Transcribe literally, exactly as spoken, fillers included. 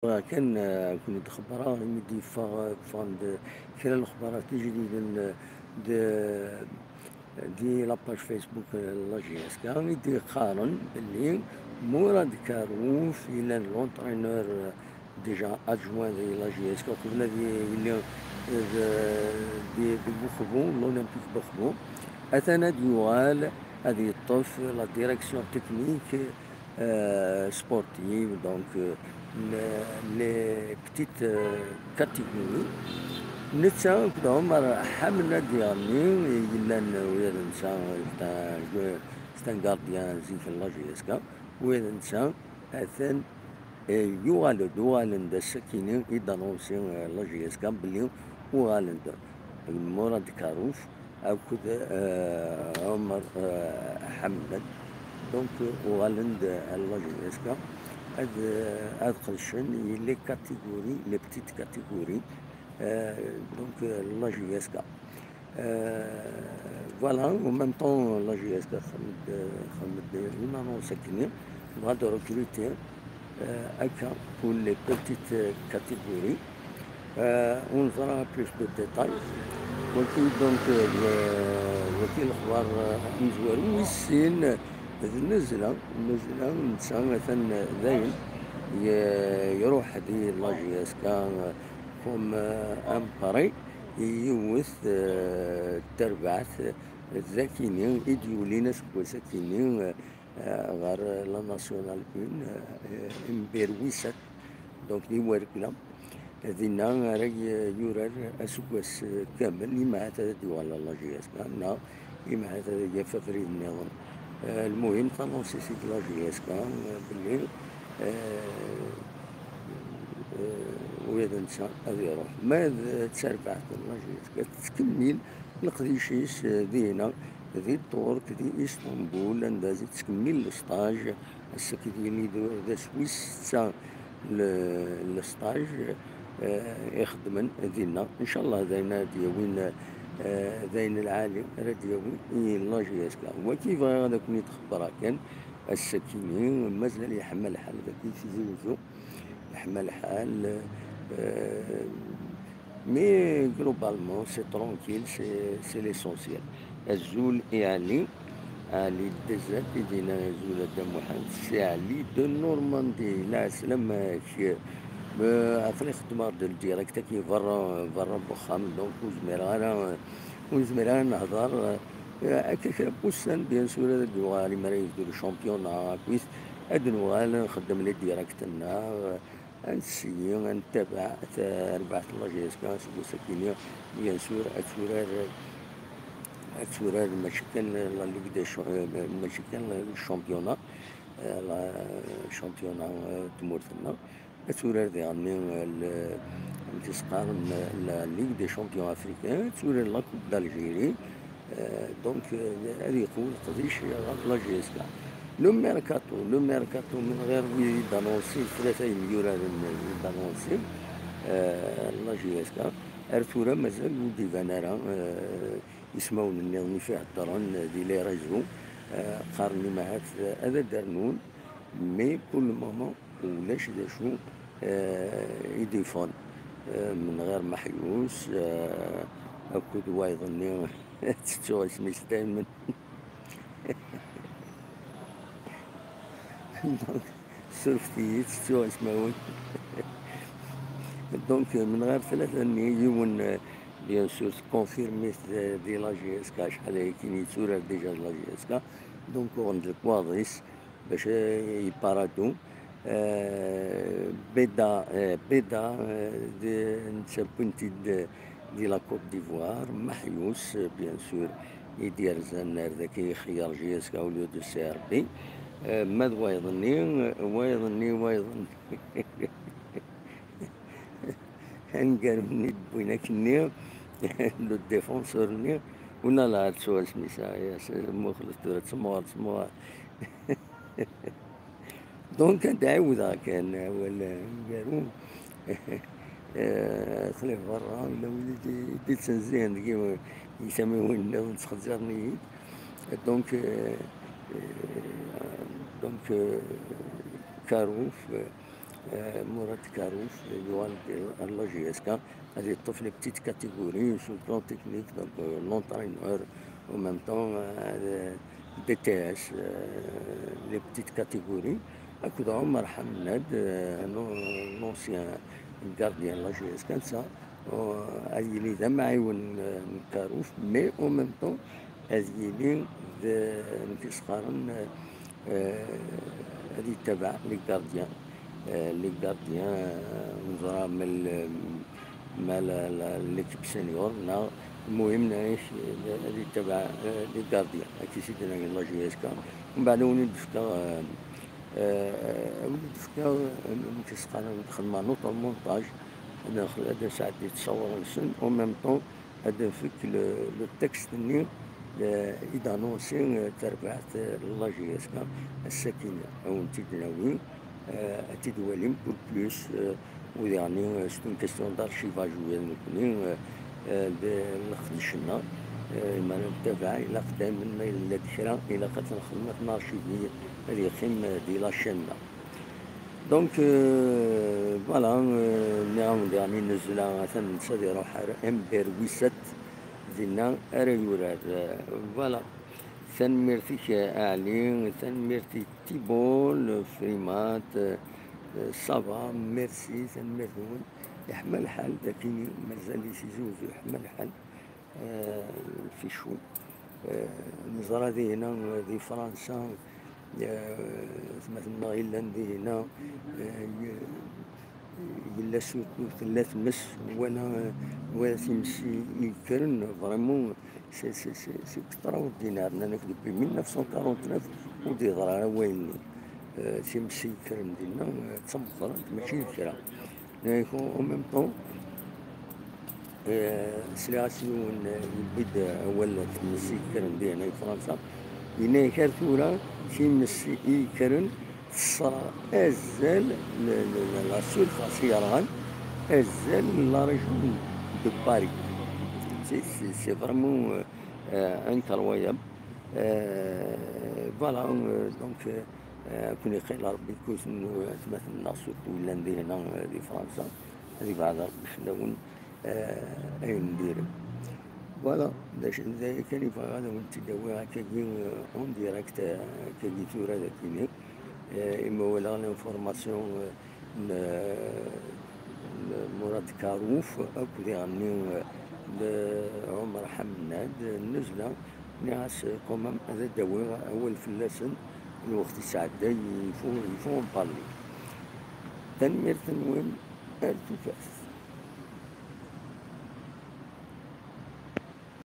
Kan, eh, ad ken-id-xebbreɣ imi d-yeffeɣ, eh, ffɣen-d kra n lexbarat ijdiden, eh, d-, di la page Facebook, eh, n la J S K, i d-yeqqaren belli Murad Karouf, yellan l'entraîneur, eh, déjà adjoint di la J S K, uqbel ad yili, eh, d-, di, deg Uxbu, l'Olympique Buxbu, atan ad yuɣal ad yeṭṭef la direction technique, eh, sportive, donc, eh, le-, les petites, eh, catégories. Netta akked Ɛumer Ḥamna diɣenni, yellan ula d netta, c'est un, c'est un gardien zik n la J S K, ula d netta atan, eh, yuɣal-d, uɣalen-d ass-akini i d-anonsi, eh, la J S K belli uɣalen-d Murad Karouf akked, eh, Ɛumer, eh, Ḥamdan. Donc, uɣalen-d ar la J S K ad, ad qedcen i les catégories, les petites catégories, eh, donc, eh, la J S K. Eh, voilà, en même temps, la J S K txeddem-d, txeddem-d une annonce akkenni, tebɣa ad recruter, eh, akka, pour les petites, eh, catégories. Eh, ur neẓra plus de détails. Waki, donc, eh, d-, waki lexbar, eh, amezwaru wis sin, eh, d Nnezla. Nnezla netta atan dayen ye-, iruḥ di la J S K, eh, comme, eh, un prêt, i yiwet, eh, terbaɛt, eh, d akini i d-yulin aseggas akini, eh, ɣer la nationale un, eh, imbir wis at, donc di Waregla. Dinna ara y-, yurar aseggas, eh, kamel, imahat ad d-yuɣal ɣer la J S K, neɣ imahat ad yaf abrid nniḍen. Eh, lmuhim, tanonsi seg la J S K, eh, belli, eh, eh, ula d netta ad iruḥ. Ma d, d tarbaɛt n la J S K tettkemmil leqdic-is, eh, dinna, di Ṭṭurk, di Istanbul, anda i tettkemmil lesṭaj. Ass-agi d yini d, d ass wis setta le, lesṭaj, eh, ixeddmen dinna. Ncallah d ayen ad d-yawin, eh, d ayen lɛali ara d-yawi i la J S K. Waki bɣiɣ ad ken-id-xebbreɣ kan, ass-akini mazal yeḥma lḥal dagi Tizi Wezzu. Yeḥma lḥal, eh, mais globalement, c'est tranquille, c'est, c'est l'essentiel. Azul i Ali, Ali Ddezat, i d-yenna azul a Dda Muḥend, c'est Ali de Normandie, la slam-ak. Euh, aql-i xeddmeɣ-d le direct-agi berra, berra n wexxam, donc ur zmireɣ ara, ur zmireɣ ara nehḍer. Euh, akka kra n wussan, bien sûr, ad d-nuɣal, mi ara yebdu le championnat, akkit ad d-nuɣal nxeddem les directs-nneɣ. Ad nessigi, ad nettabaɛ tarbaɛt n la J S K aseggas-agi-nni, bien sûr, ad turar, ad turar mačči kan la Ligue des Cha-, mačči kan le championnat, eh, la championnat, eh, n tmurt-nneɣ. Ad turar diɣenni, eh, le, amek i s-qqaren, la Ligue des Champions Africains, ad turar la Coupe d'Algérie. Euh, donc, euh, ad yeqwu leqdic ɣef la J S K. Le mercato, le mercato, min ɣer wid i d-anonsi, tlata yemyuraren i d-anonsi, euh, la J S K. Ar tura mazal ur d-iban ara, euh, ismawen nniḍen i f-, heddren di les réseaux, euh, qqaren imahat ad d-rnun, mais pour le moment, ulac d acu, eh, i d-yeffɣen, eh, min ɣer Meḥyus, eh, akked wayeḍ-nni, ttettuɣ isem-is daymen. Donc, surfet-iyi, ttettuɣ ismawen. Donc, min ɣer tlata-nni, yiwen, eh, bien sûr, tkonfirmit, eh, di la J S K, acḥal ayakini yetturar déjà di la J S K. Donc, uɣen-d lekwaɣeḍ-is, bac, eh, yeparadu. Eh, Beda, eh, Beda, eh, d, netta wwin-t-id di la Côte d'Ivoire, Meḥyus, eh, bien sûr, i d-yerzan ar daki ixeyyer J S K au lieu de C R B. Eh, ma d wayeḍ-nni, wayeḍ-nni, wayeḍ-nni. Aneggaru-nni d-wwin akkenni, le défenseur-nni, ula la ad tsuɣ isem-is, ah, yes, muxlet tura, tsemɣer, tsemɣer. Donc, ad d-ɛiwdeɣ kan awal aneggaru. Eh, aql-i berra, ila wid i d-, i d-ittnezzihen deg, deg tamiwin nniḍen ttxezzaren-iyi-d. Donc, eh, eh, donc, eh, Karouf, eh, Murad Karouf yuɣal-d ar la J S K, ad yeṭṭef les petites catégories sur le plan technique, donc, euh, l'entraîneur, en même temps, euh, D T S, euh, les petites catégories, akked Omar Hamnad, euh, l'an-, l'ancien gardien de la J S K, ça, euh, ad yili d amɛiwen, euh, n Karouf, mais en même temps, ad yili d, amek i s-qqaren, euh, ad yettabaɛ les gardiens. Euh, les gardiens, euh, neẓra ma l-, ma la, la, l'équipe senior, neɣ, المهم, ad yettabaɛ, euh, les gardiens. Akka i s-d-tenna la J S K. Mbeɛd, ad wen-d-fkeɣ, euh, euh, ad wen-d-fkeɣ, euh, amek i s-qqaren, ad xedmeɣ note en montage, ad nxel-, ad nesɛeddi ttṣawur-nsen, en même temps, ad d-nfek le, le texte-nni, euh, i d-annoncer, euh, tarbaɛt, euh, n la J S K, ass-akkin, ad wen-tt-id-nawi, euh, ad tt-id-twalim pour plus, euh, u diɣen, euh, c'est une question d'archivage, u nekkni, euh, euh, d leqdic-nneɣ, euh, ma nettabaɛ, ilaq daymen ma yella-d kra, ilaq ad t-nexdem, ad t-narchivi, ad yeqqim, euh, di la chaîne-nneɣ. Donc, euh, voilà, euh, nniɣ-awen diɣen, nezla, atan netta ad iruḥ ar M B R wis sat, dinna ara yurar. Euh, voilà. Tanemmirt-ik a Ɛli, tanemmirt i Tibol, Frimat, euh, Sava, merci, tanemmirt-nwen. Yeḥma lḥal, dagi mazal-it izuzu, yeḥma lḥal. Euh, fichu. Euh, neẓra dihina, euh, di Fransa, euh, atmaten-nneɣ yellan dihina, euh, y-, yella surtout tella tmes, wala, wala times i yekkren, vraiment, c'est, c'est, c'est, c'est extraordinaire. Nnan-ak, depuis mille neuf cent quarante-neuf ur d-yeḍra ara wayen-nni. Euh, times i yekkren dinna, euh, d tameqqrant, mačči d kra. Nnan-ak, en même temps, euh, sliɣ-as yiwen, euh, yewwi-d awal ɣef tmes i yekkren dinna i Fransa. Yenna-ak, ar tura, times i yekkren teṣṣer azal, le, le, le, la surface yerɣan azal n la région de Paris. C'est, c'est, c'est vraiment, euh, euh, incroyable. Euh, voilà, euh, donc, euh, euh, ad ken-iqqil Rebbi, kul atmaten-nneɣ surtout yellan dihina, euh, di Fransa, ad ibeɛɛed Rebbi fell-awen, euh, ayen n diri. Voilà, d acu, d aya kan i bɣiɣ ad awen-tt-id-awiɣ akkagi, euh, en direct, euh, akkagi tura d akini. Euh, imi walaɣ l'information, euh, n, n Murad Karouf akked iɣenni, euh, n Ɛumer Ḥamnad, nezla, nniɣ-as, euh, quand même ad d-awiɣ awal fell-asen, lweqt isɛedday, il faut, il faut en parler. Tanemmirt-nwen, ar tufat.